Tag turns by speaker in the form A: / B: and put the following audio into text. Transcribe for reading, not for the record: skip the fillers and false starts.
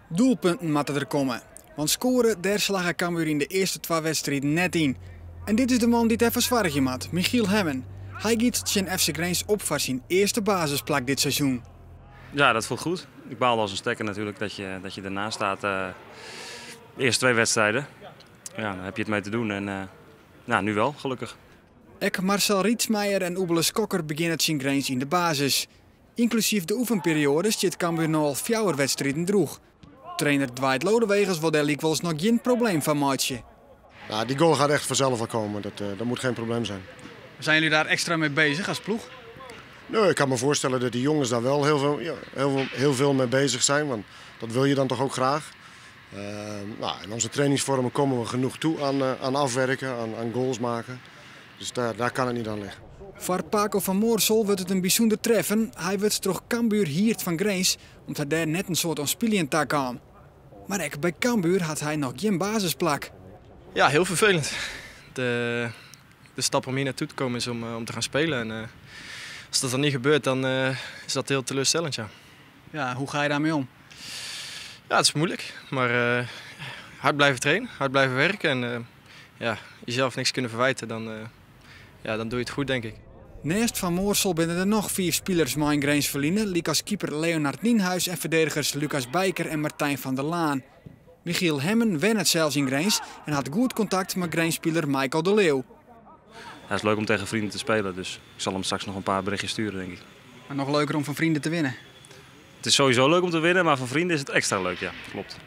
A: Doelpunten moatte der komme. Want skoare, dêr slagge Cambuur yn de earste twa wedstriden net yn. En dit is de man dy't derfoar soargje moat, Michiel Hemmen. Hy giet tsjin FC Grins op foar syn earste basisplak dit seizoen.
B: Ja, dat voelt goed. Ik baalde als een stekker natuurlijk dat je ernaast staat de eerste twee wedstrijden. Ja, dan heb je het mee te doen en nou, nu wel, gelukkig.
A: Ek Marcel Rietsmeijer en Oebele Skokker begjinne tsjin Grins yn de basis. Ynklusyf de oefenperioade stiet Cambuur no al fjouwer wedstriden drûch. Trainer Dwight Lodeweges wol dêr lykwols noch gjin probleem fan meitsje.
C: Nou, die goal gaat echt vanzelf wel komen. Dat moet geen probleem zijn.
A: Zijn jullie daar extra mee bezig als ploech?
C: Nee, ik kan me voorstellen dat die jongens daar wel heel veel, ja, heel veel mee bezig zijn. Want dat wil je dan toch ook graag. Nou, in onze trainingsvormen komen we genoeg toe aan afwerken, aan goals maken. Dus daar kan het niet aan liggen.
A: Foar Paco van Moorsel wurdt it in bysûnder treffen. Hy wurdt troch Cambuur hierd fan Grins, omdat hy dêr net in soad oan spyljen takaam. Mar ek by Cambuur hat hy noch gjin basisplak.
D: Ja, heel vervelend. De stap om hier naartoe te komen is om te gaan spelen. En als dat dan niet gebeurt, dan is dat heel teleurstellend, ja.
A: Ja, hoe ga je daarmee om?
D: Ja, het is moeilijk. Maar hard blijven trainen, hard blijven werken en ja, jezelf niks kunnen verwijten, ja, dan doe je het goed, denk ik.
A: Neist Van Moorsel binne der noch fiif spilers mei in Grins ferline, lykas keeper Leonard Nienhuis en ferdigeners Lucas Bijker en Martijn van der Laan. Michiel Hemmen wennet sels yn Grins en hat goed kontakt mei Grins-spiler Michael de Leeuw.
B: Ja, het is leuk om tegen vrienden te spelen, dus ik zal hem straks nog een paar berichtjes sturen, denk ik.
A: Maar nog leuker om van vrienden te winnen?
B: Het is sowieso leuk om te winnen, maar van vrienden is het extra leuk, ja. Klopt.